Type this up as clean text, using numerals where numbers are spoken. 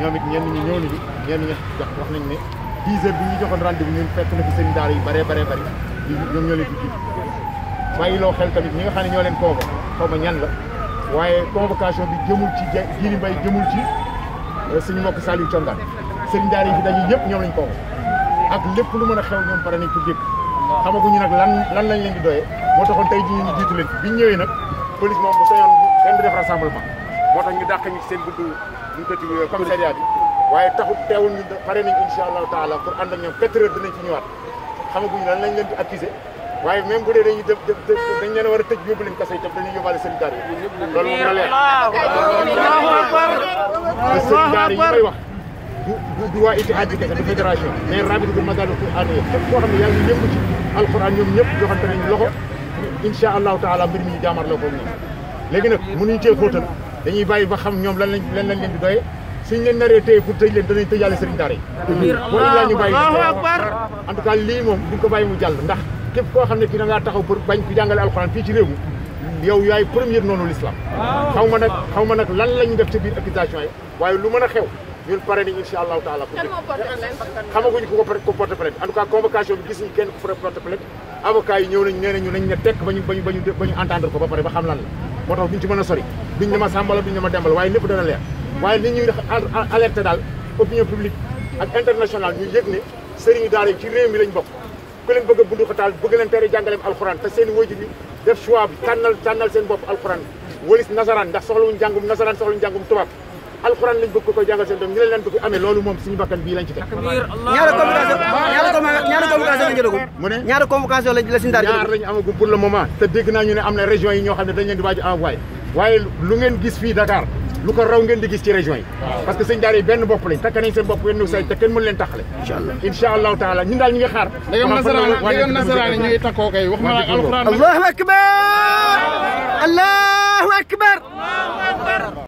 ñoom it ñenn ñi ñëw nañu ñenn ñi wax nañ ne 10 heures bi ñu joxoon rendez-vous ñun fekk na fi seen daara yu bëree bëri ñoom ñoo leen fi jiitu bàyyi loo xel tamit ñi nga xam ne ñoo leen convoqué xaw ma ñan la waaye convocation bi jëmul ci Djily Mbaye jëmul ci suñu mbokk Saliou Thiongaan sëriñ daara yi fi daje yëpp ñoom lañ convoqué ak lépp lu mën a xew ñoom pare nañ ko dégg xamaguñu nag lan lañ leen di doyee moo taxoon tey jii ñu jiitu leen biñ ñëwee nag police moom bu sañoon kenn du def rassemblement moo tax ñu dàq ñu ci seen buntu ñu ko ci commissariat bi waaye taxut teewul ñu pare nañ incha allahu taala pour ànd ak ñoom 4 heures dinañ ci ñëwaat xamaguñu lan lañ leen di accusé waaye même bu dee dañuy dañ leen war a tëj yóbbu leen kaso itam dañuy yóbbaale seen daara yi loolu moom la leer seen daara yi may wax du waa Ittihaad bi kese du fédération mais rabitatul madaaris quraaniyya képp koo xam ne yaa ngi yëngu ci alquran ñoom ñëpp joxante nañu loxo incha allahu taala mbir mi ñu jaamarloo ko nii léegi nag mënuñu cee xóotal dañuy bàyyi ba xam ñoom lan lañ leen di doyee suñ leen naree téye pour tëj leen danañ tëjaale sëriñ daara yi boo illaa ñu bàyyi en tout cas lii moom duñ ko bàyyi mu jàll ndax képp koo xam ne kii da ngaa taxaw pour bañ ku jàngale alquran fii ci réew mi yow yaay première noonu l'islam xaw ma nag lan la ñu def ci biir accusation yi waaye lu mën a xew ñun pare nañ incha allahu taala pour xamaguñu ko porte plainte en tout cas convocation bi gisuñu kenn ku porte plainte avocat yi ñëw nañ nee nañu nañ ne tekk ba ñu entendre ko ba pare ba xam lan la moo tax duñ ci mën a sori duñ ne ma sàmbala duñ ne ma dembal waaye lépp dana leer waaye li ñuy alerté daal opinion publique ak internationale ñu yëg ne sëriñu daara yi ci réew mi lañ bokk ku leen bëgg a bundu xataal bëgg leen tere jàngaleem alxuraan te seen wajur bi def choix bi tànnal seen bopp alxuraan walis nasaraan ndax soxlawuñ jàngum nasaraan soxlawuñ jàngum tubaab alxuraan lañ bëgg ko koy jàngal seen doom ñu leen ko fi amee loolu moom suñu bakkan bii lañ ci teg ñaari convocation lañ jëlagum mu ne ñaari convocation la suñu daara ñaar lañ amagum pour le moment te dégg naa ñu ne am na région yi ñoo xam ne dañ leen di waaj envoyé waaye lu ngeen gis fii Dakar lu ko raw ngeen di gis ci région yi parce que sëñ daara yi benn bopp lañ takk nañ seen bopp wenn say te kenn mënu leen taxale incha allahu taala ñun daal ñu ngi xaar ndegam nasaraan ñu ngi takkoo kay wax ma alxuraan allahu akbar allahu akbar